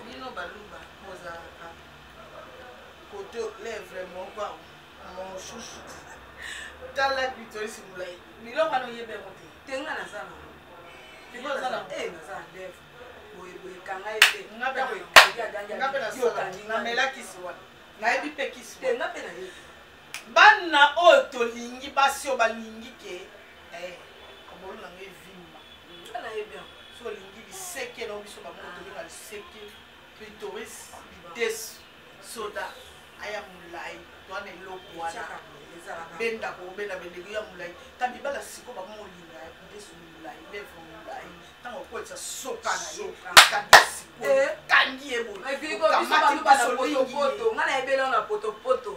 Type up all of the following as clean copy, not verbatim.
Bino baluba bozalaka koto lèvre moko mosusu, tala clitoris molai, biloko wana oyebi yango te. Te, nga naza nango. Oza na Naza na lèvre boye boye, ekanga ye te. Nga mpe namelakisi wana, nayebi mpe kisi. Te, nga mpe nayebi. Bana oyo tolingi, basi oyo balingi ke obolo nango evimba. Nga nayebi yango. So olingi liseke na biso, bango tobenga liseke, clitoris, lidesu, soda aya molai to wana, eloko wana benda kobenda bendeko ya molai. Ta mibala sikoyo bakoma olinga ya lidesu molai, lèvre molai. Ntango okolisa soka na ye, ekangi sikoyo, ekangi ye boye. Nga nayebeli na potopoto.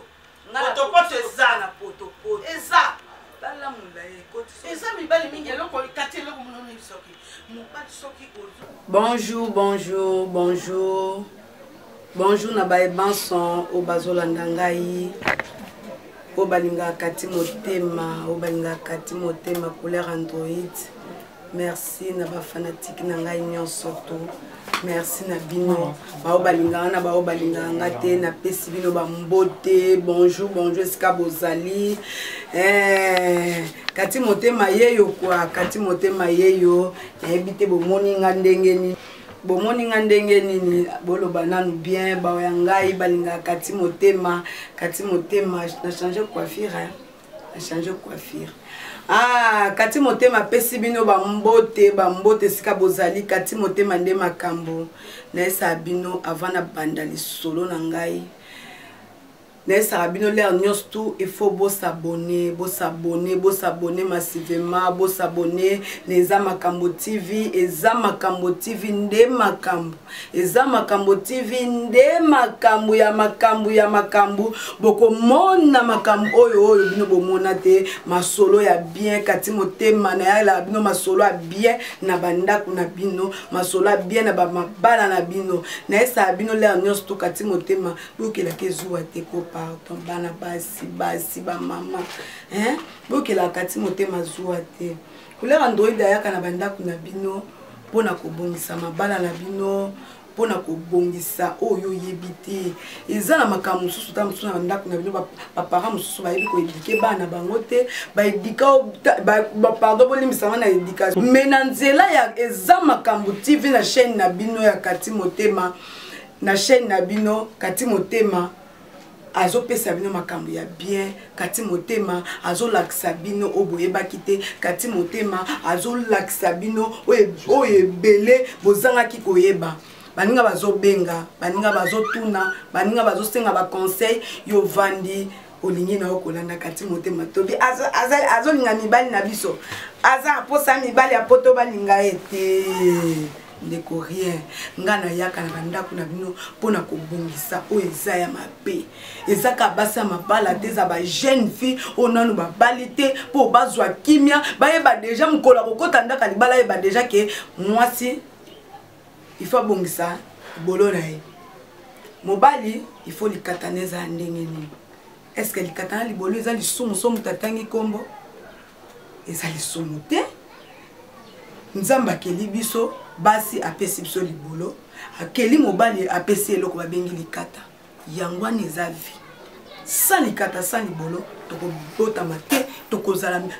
Potopoto eza na potopoto. Eza tala molai ekoti. Eza mibali mingi, eloko kati, eloko mononi soki mobali soki ozo Bonjour, bonjour, bonjour, bonjour na bayebanson oyo bazolanda ngai, oyo balingaka Kati Motema, oyo balingaka Kati Motema couleur Android. Merci na bafanatike na ngai nyonso to merci na bino bao balingaka na bao balingaka nga te. Napesi bino bambote, bonjour, bonjour esika bozali. Kati Motema yeyo kwa Kati Motema yeyo. Nayebi te bomoni nga ndenge nini, bomoni nga ndenge nini, boloba nanu bien. Bao ya ngai balingaka Kati Motema, Kati Motema na change coiffure, hein? Na change coiffure. Ah, Kati Motema apesi bino bambote, bambote esika bozali. Kati Motema nde makambo. Nayesaka bino avant na banda lisolo na ngai, nayesaka bino l'heure nyonso tu, il faut bosabone, bosabone, bosabone massivement, bosabone na Eza Makambo TV. Eza Makambo TV nde makambo, Eza Makambo TV nde makambo ya makambo ya makambo. Bokomona makambo oyo oyo bino bomona te, masolo ya bien. Kati Motema nayalaka bino masolo ya bien na bandako na bino, masolo ya bien na bamabala na bino. Nayesaka bino l'heure nyonso to Kati Motema, boyokelaka ezuwa te ko, pardon. Bana basi, basi, bamama, hein? Boyokelaka Kati Motema zuwa te. Couleur Android ayaka na bandako na bino mpona kobongisa mabala na bino, mpona kobongisa oyo oyebi te. Eza na makambo mosusu, ta mosusu na bandako na bino, baparent mosusu bayebi koéduquer bana bango te. Baéduquer, pardon, bolimbisanga na éducation, mais na nzela ya Eza Makambo TV, na chaîne na bino ya Kati Motema, na chaîne na bino Kati Motema azopesa bino makambo ya bien. Kati Motema azolakisa bino oyo boyebaki te. Kati Motema azolakisa bino oyo ebele bozangaki koyeba. Baninga bazobenga, baninga bazotuna, baninga bazosenga baconseil. Yo vandi, olingi na yo kolanda Kati Motema, tobi azolinga mibali na biso, aza aposa mibali ya poto balinga ye te. Ndeko, rien, nga nayaka na bandako na bino mpona kobongisa oyo eza ya mabe. Eza kaka basi ya mabala te, eza bajeune fille oyo nanu babali te, mpo bazwa kimia, bayeba déjà mokolo akokɔta ndako ya libala, ayeba déjà ke mwasi il faut abongisa libolo na ye, mobali il faut likatana ezala ndenge nini. Est ce que likatana libolo eza lisumu? So moto atangi nkombo, eza lisumu te. Nzambe akeli biso basi, apesi biso libolo, akeli mobali, apesi eloko babengi likata. Yango wana eza vie. Sans likata, sans libolo, tokobotama te,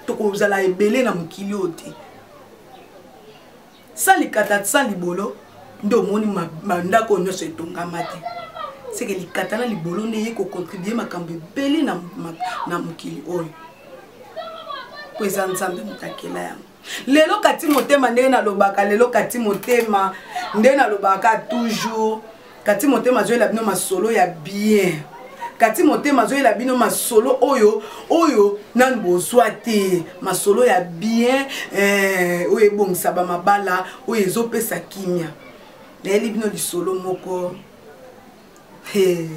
tokozala ebele na mokili oyo te. Sans likata, sans libolo, nde omoni bandako oyo nyonso etongama te. Seke likata na libolo nde ye kocontribuer makambo ebele na mokili oyo, po eza Nzambe moto akela yango. Lelo Kati Motema, ndenge nalobaka, lelo Kati Motema, ndenge nalobaka toujours, Kati Motema azoyela bino masolo ya bien. Kati Motema azoyela bino masolo oyo oyo nanu bozwa te, masolo ya bien, oyo ebongisa bamabala, oyo ezopesa kimia. Nayeli bino lisolo moko. Hey.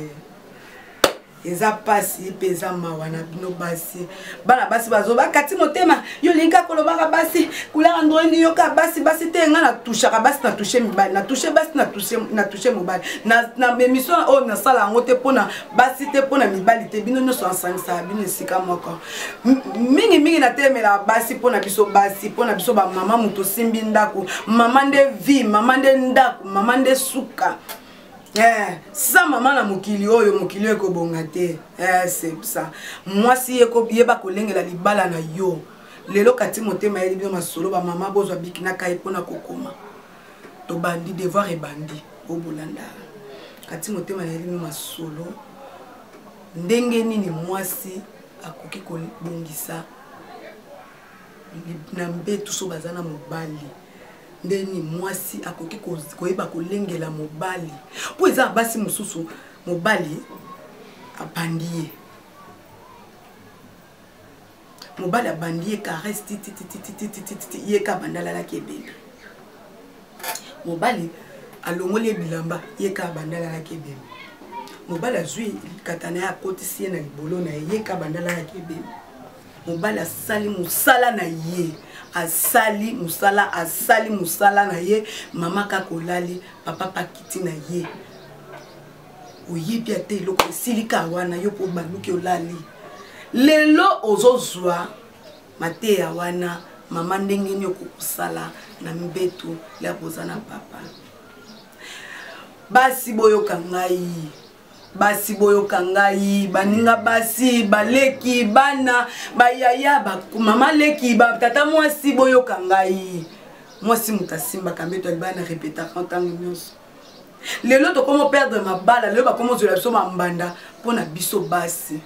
Eza pasi mpe eza mawa na bino basi. Bana basi bazo bakati motema, yo linka kolobaka basi, couleur android yoka basi basi te nga na touchaka basi na toucher mibali, na toucher basi na toucher na toucher mobali. Na na émission oyo na sala yango te pona basi te pona mibali te bino nyonso ensangisaka bino esika moko. Mingi mingi na telemela basi pona biso basi, pona biso ba mama moto simbi ndako, mama nde vie, mama nde ndako, mama nde suka. Eh, sa mama na mokili oyo mokili oyo ekobonga te eh, c'est ça mwasi yeba kolengela libala na yo lelo kati motema yeli bino masolo bamama bozwa biki na kai mpona kokoma tobandi devoir ebandi obolanda kati motema nayeli bino masolo ndenge nini mwasi akoki kobongisa na mbetu so baza na mobali ndenge nini mwasi akoki koyeba kolengela mobali mpo eza basi mosusu mobali abandi ye mobali abandi ye caresse tititititititi ye ka abandi alalaki ebembe mobali alongoli ye bilamba ye ka abandi alalaki ebembe mobali azwi likata na ye akotisi ye na libolo na ye ye ka abandi alalaki ebembe mobali asali mosala na ye asali mosala asali mosala na ye mama kaka olali papa pakiti na ye oyebi ata eloko esili kaka wana yo mpo obaluki olali lelo ozozwa mateya wana mama ndenge nini okokosala na mbetu ya boza na papa basi boyoka ngai basi boyoka ngai baninga basi baleki bana bayaya ba, mama leki batata mwasi boyoka ngai mwasi moto asimbaka mbeto ya libala na repetaka ntango nyonso lelo tokoma perdre mabala lelo bakoma ozwela biso mambanda mpo na biso basi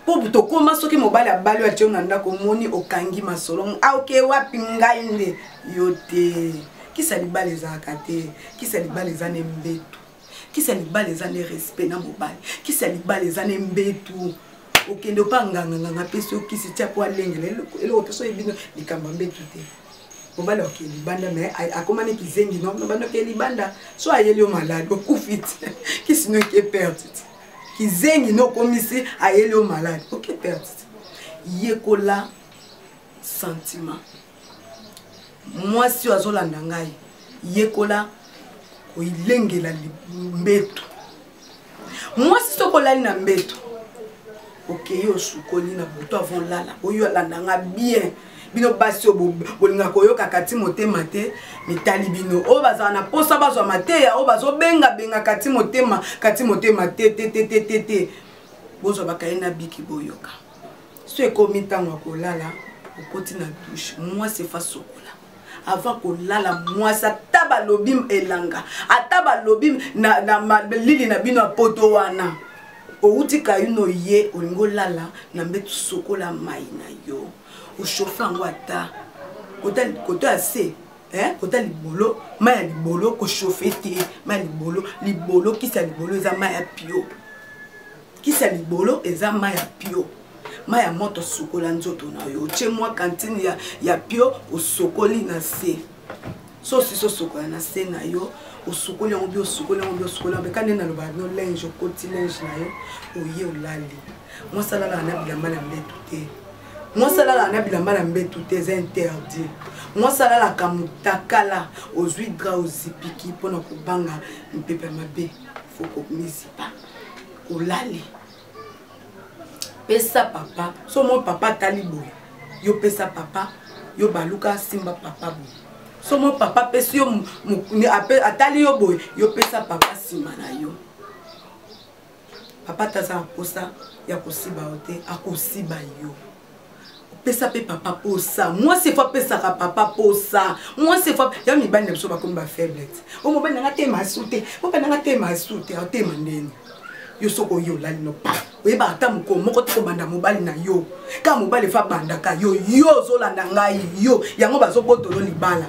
mpo tokoma soki mobali abali oyo atio na ndako omoni okangi masolo aoke ah, wapi ngai nde yo te kisa libala ezalaka te kisa libala eza ne mbeto kisi ya libala eza nde respect na mobali kisi ya libala eza nde mbetu okende opa nganga nganga apesi yo kisi tia po alengela eloko te so oyebi likambo ya mbetu te mobali akee libanda me akoma ne kizengi no banda okee libanda so ayeli yo malade okufi te kisi no eke perte te kizengi no okomisi ayeli yo malade oke perte te yekola sentiment mwasi oyo azolanda ngai yekola koilengela mbeto mwasi soki olali na mbeto okei osukoli na butu avant lala oyo alanda nga bien bino basi oyo bolingaka koyoka kati motema te mitali bino oyo bazala na mposa bazwa mateya oyo bazobengabenga kati motema kati motema te te te te te te bozwa bakaye na biki boyoka so ekomi ntango ya kolala okoti na douche mwasi efa sokola avant kolala mwasi ata balobi elanga ata balobi na, na lili na bino ya poto wana owuti kayino ye olingi olala na mbetu sokola mai na yo oshofe yango ata kota ya se eh, kota libolo mai ya libolo koshofe te mai ya libolo libolo kisi ya libolo eza mai ya pio kisi ya libolo eza mai ya pio mai ya moto osukola nzoto na yo otie mwa kantine ya, ya pio osokoli na se so osisi osokola na se na yo osukoli yango bi osukoli yango bi osukoli yango beka nde nalobaka bino linge okoti linge na yo oye olali mwasi alalaka na bilamba na mbetu te mwasi alalaka na bilamba na mbetu te eza interdit mwasi alalaka motakala ozwi dra ozipiki mpona kobanga mpepe mabe fokomizipa olali pesa papa so moi papa atali boye yo pesa papa yo baluka simba papa boye so moi papa apesi yo atali yo boye yo pesa papa nsima na yo papa taza na mposa ya kosiba yo te akosiba yo pesa mpe papa posa mwasi efo apesaka papa posa mwasi efo ya mibali na biso bakomi bafaible te o mobali nanga tema asu te mobali nanga tema asu te atema ndeni yo soki oye olali no pa oyebaka ata mokolo moko te kobanda mobali na yo kaka mobali efo abandaka yo yo ozolanda ngai yo yango bazobotolo libala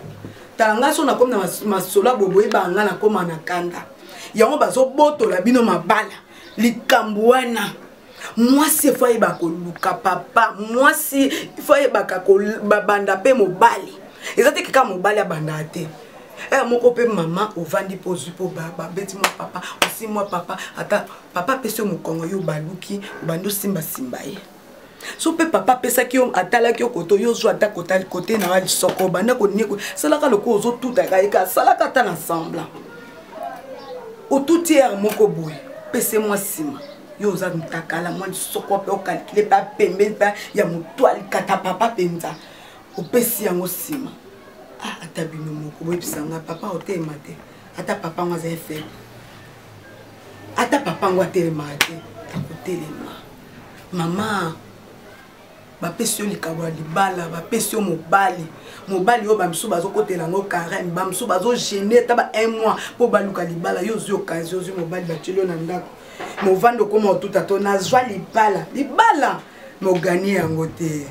tala ngai so nakomi na masolo ya boye boyebaka ngai nakoma na kanda yango bazobotola bino mabala likambo wana mwasi efo ayeba koluka papa mwasi efo ayebaka kobanda mpe mobali eza te kaka mobali abandaka te. Ere moko mpe mama ovandi mpo ozwi mpo babeti mwa papa, osi mwa papa, ata papa apesi yo mokongo, yo obaluki obandi osimbasimba ye. So mpe papa apesaki yo, atalaki yo koto, yo ozwa ata kota kote na yo lisoko, obanda konieko, salaka lokola ozotutaka ye kaka, salaka ata na semblant. Otuti ere moko boye, pese mwa nsima, yo oza ntakala mwa lisoko mpe okalkile mpe apembeni mpe ya motu alikata papa mpenza, opesi yango nsima. Ah, ata bino moko boyebisa nga papa otelema te, ata papa yango aza faible, ata papa yango atelemaka te, akotelema. Mama bapesi yo likabo ya libala, bapesi yo mobali, mobali oyo bamisusu bazokotela yango carême, bamisusu bazogene ata ba un mois mpo baluka libala. Yo ozwi occasion, ozwi mobali, batieli yo na ndako, movandi okoma otuta to nazwa libala, libala me oganie yango te.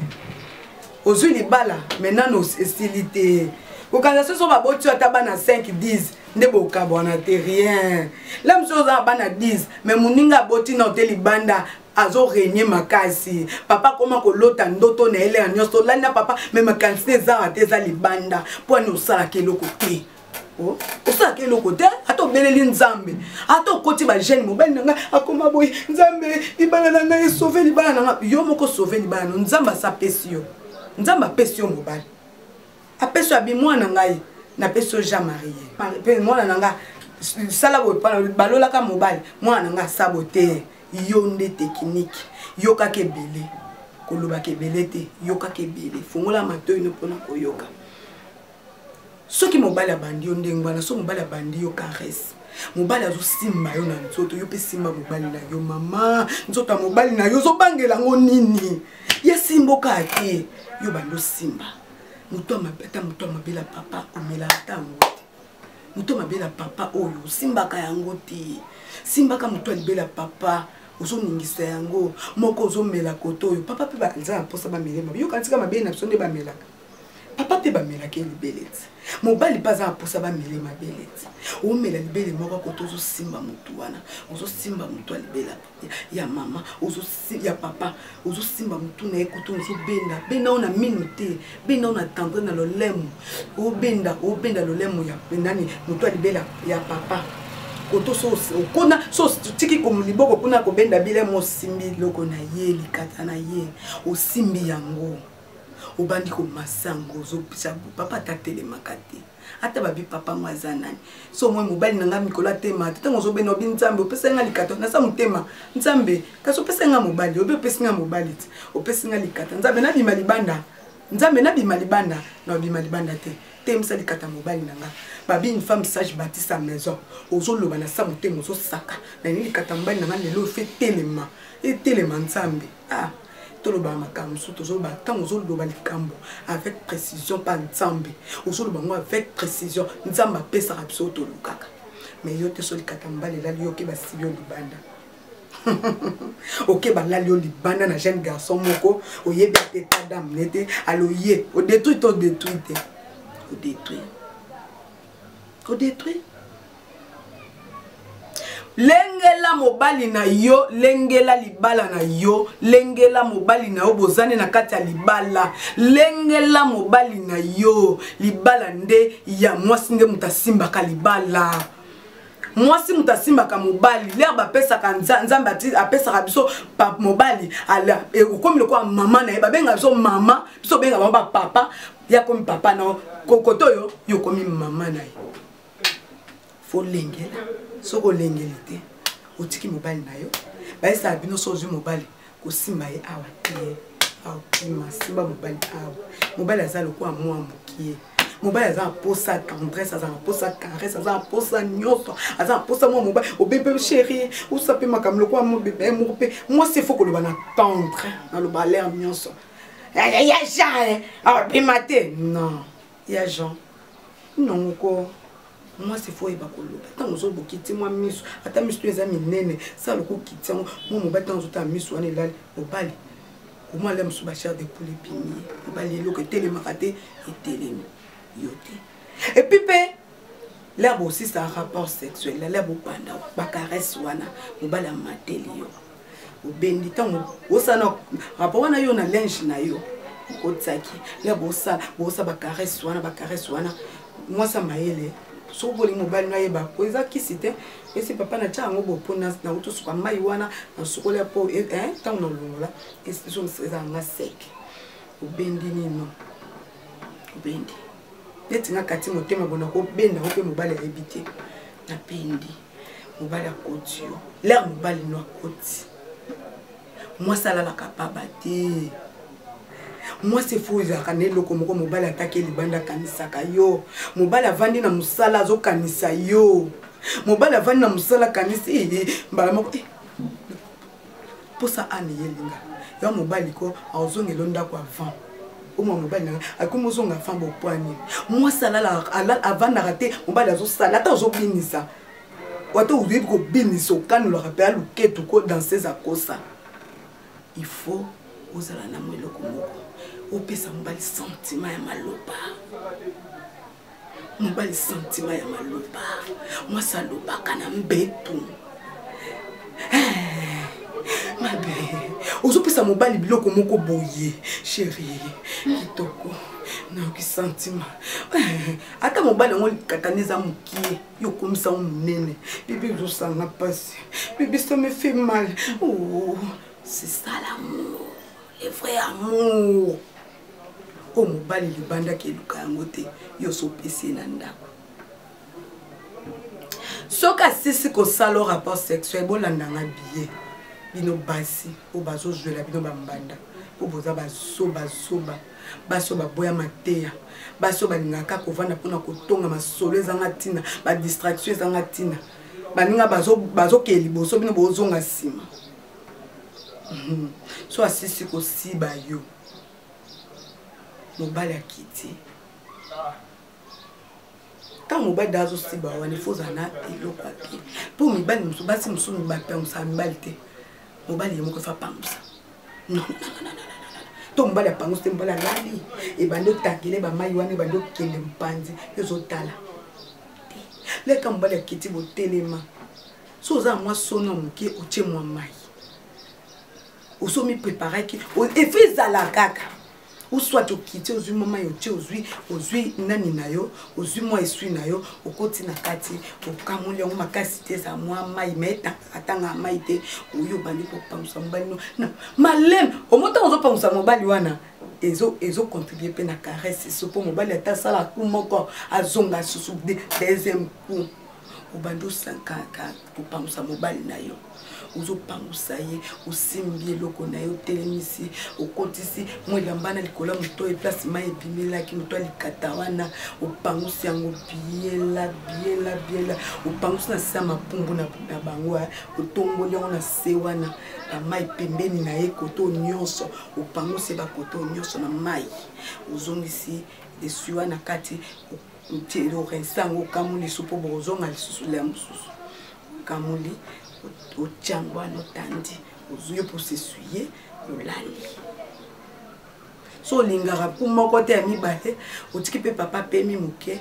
Ozwi libala me nano esili te, kokanisa soso baboti yo ata bana 5 10 nde bokabwana te, rien. La mosusu oza na bana 10 me moninga aboti na te libanda, azoregne makasi, papa akoma kolota ndoto na ye lera nyonso, olandi na papa me makanisi ezanga te, eza libanda mpo ani osalaka eloko te. Osalaka eloko te, ata obeleli Nzambe, ata okoti bagene, mobali na ngai akoma boye, Nzambe libala na ngai esauve libala na ngai. Yo moko sauve libala no, Nzambe asa apesi yo, Nzambe apesi yo mobali, apesi yo abi mwana ngai, napesi yo Jean Marie mpe mwana na ngai, sala boye, balolaka mobali, mwana na ngai asabo te. Yo nde teknike, yokaka ebele, kolobaka ebele te, yokaka ebele, fongola matoi no mpona koyoka. Soki mobali abandi yo ndenge wana, soki mobali abandi yo caresse, mobali azosimba yo na nzoto, yo mpe simba mobali na yo. Mama, nzoto ya mobali na yo ozobangela yango nini? Ye simboka te, yo bandi osimba moto ya mabe, ata moto ya mabela papa omela ata yango te, moto ya mabela papa oyo osimbaka yango te, simbaka moto ya libela papa, ozoningisa yango moko, ozomela koto oyo papa mpe baza na mposa bamele mabe. Yoka ntika mabele na biso nde bamelaka papa mpe bamelaka ye libele ti, mobali mpe aza na mposa bamele mabele ti. Omela libele moko koto, ozosimba motu wana, ozosimba motu ya libela ya mama, ya papa, ozosimba motu na ye koto, ozobenda benda oyo na mino te, benda oyo na tendre na lolemo, obenda obenda lolemo ya nani, motu ya libela ya papa koto. So okona, so otiki liboko kuna kobenda bilemo, osimbi eloko na ye, likata na ye, osimbi yango, obandi komasa yango, ozopesa papa, ata atelemaka te, ata babi papa ngo aza nani. So moi mobali na ngai mikolo atema te, ntango ozobenda obi Nzambe opesa nga likata, nasa motema Nzambe, kasi opesa nga mobali, obi opesi nga mobali te, opesi nga likata, Nzambe nabima libanda, Nzambe nabima libanda, nabima libanda te, temisa likata mobali na nga. Babi une femme sage bâtit sa maison. Ozoloba na sa motema, ozosaka nani likata mobali na nga lelo efe telema, etelema Nzambe. Ah, tolobaka makambo mosusu, tozoloba ntango ozoloba likambo avec précision mpa Nzambe, ozoloba yango avec précision, Nzambe apesaka biso oyo tolukaka. Mais yo te, so likata mobali elali yo, oke basibi yo libanda, oke balali yo libanda na jeune garçon moko oyebi ate état d'âme ne te, alo ye odétruit to odétruit te, odétruit, odétruit. Lengela mobali na yo, lengela libala na yo, lengela mobali na yo, bozani na kati ya libala, lengela mobali na yo. Libala nde ya mwasi, nde moto asimbaka libala, mwasi moto asimbaka mobali. Lere bapesaka Nzambe apesaka biso mobali, okomi lokola mama na ye, babenga biso mama, biso obenga bango bapapa, ye akomi papa na yo, kokoto oyo yo okomi mama na ye. Fo lengela, soki olengeli te, otiki mobali na yo, bayesaka bino so ozwi mobali kosimba ye awa te, aokima simba mobali awa. Mobali aza lokola mwa mokie, mobali aza na posa tendresse, aza na posa caresse, aza na posa nyonso, aza na posa mwa mobali obe mpe chéri, osa mpe makambo lokola mwa bebe moko mpe mwasi efo koloba na tendre, naloba lere nyonso ya Jean abima te, non ya Jean nongo ko mwasi fo oyeba koloba. Ntango ozoloba okiti mwa miso, ata miso to eza minene, sala lokola okiti yango mwa mobali. Ntango ozotala miso wana elali mobali, omwa ale mosusu bachair de poule ebimi ye mobali, eloko etelemaka te, etelemi yo te. Et puis mpe lere bosisa rapport sexuel, lere bobanda bacaresse wana, mobali amateli yo, obendi, ntango osala rapport wana, yo na linge na yo okotisaki, lere bosala bacaresse wana, bacaresse wana, Mwasi ya mayele, soki bolingi mobali no ayeba po eza kisi te, esi papa natya yango bo mpo nauti osuka mai wana nasukoli ya po ntango nalongola ezala nga sec. Obendi nino, obendi neti nga kati motema bona kobenda ngo mpe mobali ayebi te. Nabendi, mobali akoti yo lere, mobali no akoti. Mwasi alalaka paba te. Mwasi efo ezalaka na eloko moko. Mobali ataki libanda, akanisaka yo. Mobali avandi na mosala, azokanisa yo. Mobali avandi na mosala, akanisi mbala moko mposa ane yelinga ya mobali ko azongela ndako avant. Omwa mobali nanga akomi ozonga avant bopwani. Mwasi alala, avandaka te. Mobali azosala, ata ozobinisa, ata oyebi kobinisa, okanolaka mpe aluketu ko danseuse akosa. Il faut ozala na mwa eloko moko opesa mobali sentiment ya maloba. Mobali sentiment ya maloba. Mwasi alobaka na mbetu mabe. Ozopesa mobali biloko moko boye: "Chéri, kitoko, nayoki sentiment." Ata mobali yango likatani eza mokie, yo okomisa ngo monene. "Bébé, ozosanga mpasi. Bébé, ça me fait mal." Oh, c'est ça l'amour, le vrai amour. Oyo mobali libanda keluka yango te, yo so opesi ye na ndako. Soki asisi kosala rapport sexuel, bolandanga biye, bino basi oyo bazozwela bino bambanda mpo boza bazobazoba, basi oyo baboya mateya, basi oyo balingaka kovanda mpona kotonga masolo ezanga ntina, badistraction ezanga ntina. Baninga bazokee liboso, bino bozonga nsima. So asisi kosiba yo, mobali akiti. Ntango mobali da azosiba wana, ifo ozala na eloko ya bien, mpo mibali mosusu, basi mosusu bapangusaka mibali te. Mobali ye moko efa pangusa. Non, to mobali apangusi te, mobali alali, ebandi otangele bamai wana, ebandi okende mopanzi, yo ozotala te. Leka mobali akiti, botelema. So oza mwa sono ya moke, otie mwa mai, osomi préparaki efe ezala kaka. Uswat okiti, ozwi mwa mai, otie, ozwi nani na yo, ozwi mwa esui na yo, okoti na kati, okamoli yango makasi te, eza mwa mai ma etangaka tanga mai te. Oyo obandi kopangusa mobali no na maleme. Omo ntango ozopangusa mobali wana, ezocontribue mpe na caresse so, mpo mobali ata asala coup moko, azonga susu deuxième coup. Obandi osakaka kopangusa mobali na yo, ozopangusa ye, osimbi eloko na ye, otelemisi, okotisi mwa elamba na likolo ya moto, eplace mai ebimelaki moto alikata wana, opangusi yango biela biela biela, opangusi na se ya mapumbu na bango, otomboli yango na se wana, bamai pembeni na ye, koto nyonso opangusi, bakoto nyonso na mai, ozongisi esui wana kati, orinse yango, okamoli lisusu mpo bokozonga lisusu lia mosusu. Okamoli, otia yango wana, otandi, ozwi yo mpo s'essuyer, olali. So olingaka ku moko te ya mibale, otiki mpe papa pemi moke,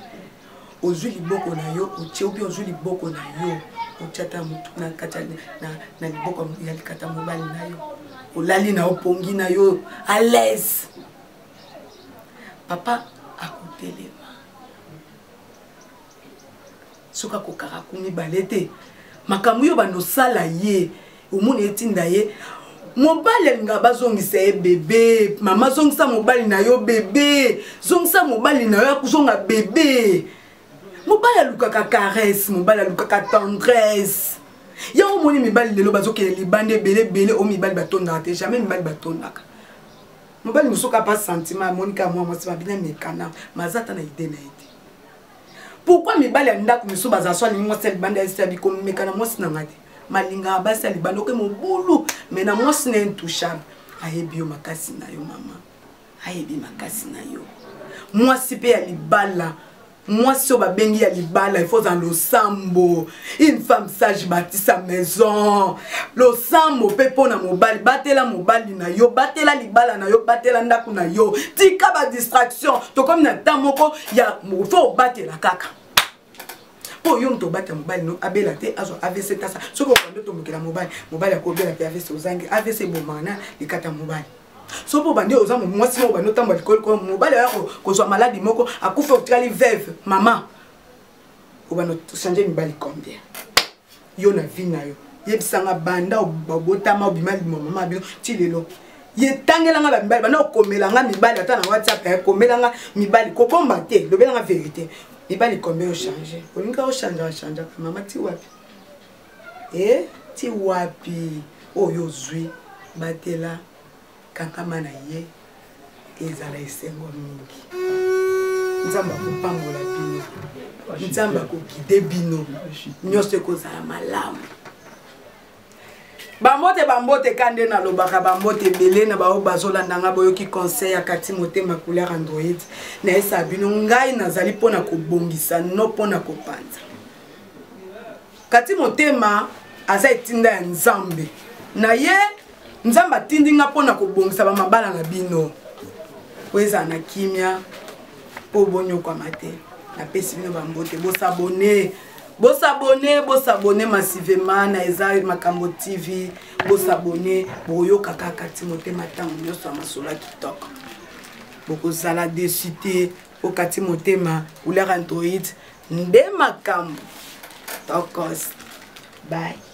ozwi liboko na yo otie, obi ozwi liboko na yo otie ata motu na kati na liboko ya likata mobali na yo, olali na yo pongi na yo à l'aise. Papa akotelema. Soki akokaka ku mibale te, makambo oyo bando osala ye, omoni etinda ye. Mobali alingaka bazongisa ye bébé. Mama, zongisa mobali na yo bébé, zongisa mobali na yo akozonga bébé. Mobali alukaka caresse, mobali alukaka tendresse. Yango omoni mibali lelo bazokende libanda ebele ebele. Oyo mibali batondaka te, jamais mibali batondaka. Mobali mosusu kapa sentiment, amoni kaka mwa mwasi babina mekana, maza ata na idée na ye te. Pourquoi mibali ya ndako misusu bazala so alingi mwasi ya libanda, esi abikomeka na mwasi na nga te? Malingaka basi ya libanda oke mobulu, mais na mwasi na intouchable. Ayebi yo makasi na yo, mama, ayebi makasi na yo. Mwasi mpe ya libala, mwasi oyo babengi ya libala, il faut ozala losambo. Une femme sage bâtit sa maison. Losambo mpe mpo na mobali. Batela mobali na yo, batela libala na yo, batela ndako na yo, tika badistraction. Tokomi na temps moko ya faut obatela kaka mpo yo moto obatela mobali no abela te, azwa AVC. Tasa soki okende otombokela mobali, mobali akobela mpe AVC. Ozangi AVC ebomaka na likata mobali. So mpo obandi oza mwasi moko obandi otambola likolo likolo, mobali aya kozwa maladi moko akufi, otikali veuve. Mama, obanda ochange mibali combien yo na vie na yo? Yebisanga, banda obotama, obima libima mama bino ti lelo, yetangelanga bamibali, banda okomelanga mibali ata na WhatsApp, komelanga mibali, kobomba te, lobelanga vérité, mibali combien ochange? Olingi ochange, achangeaka mama ti wapi? E ti wapi? Oyo ozwi, batela, kankama na ye, ezala esengo mingi. Nzambe akopambola bino, Nzambe akoguide bino, nyonso ekozala malamu. Bambote, bambote ka nde nalobaka, bambote ebele na baoyo bazolanda nga. Boyoki conseil ya Kati Motema Couleur Android. Nayesaka bino, ngai nazali mpona kobongisa, no mpona kopanza. Kati Motema aza etinda ya Nzambe na ye. Nzambe atindi nga mpona kobongisa bamabala na bino po ezala na kimia, mpo bonyokwama te. Napesi bino bambote. Bosabone, bosabone, bosabone massivement na Eza Makambo TV. Bosabone, bokoyoka kaka Ti Motema ntango nyonso ya masolo ya kitoko. Bokozala desu te. Okati Motema Couleur Android nde makambo. Tokos, bye.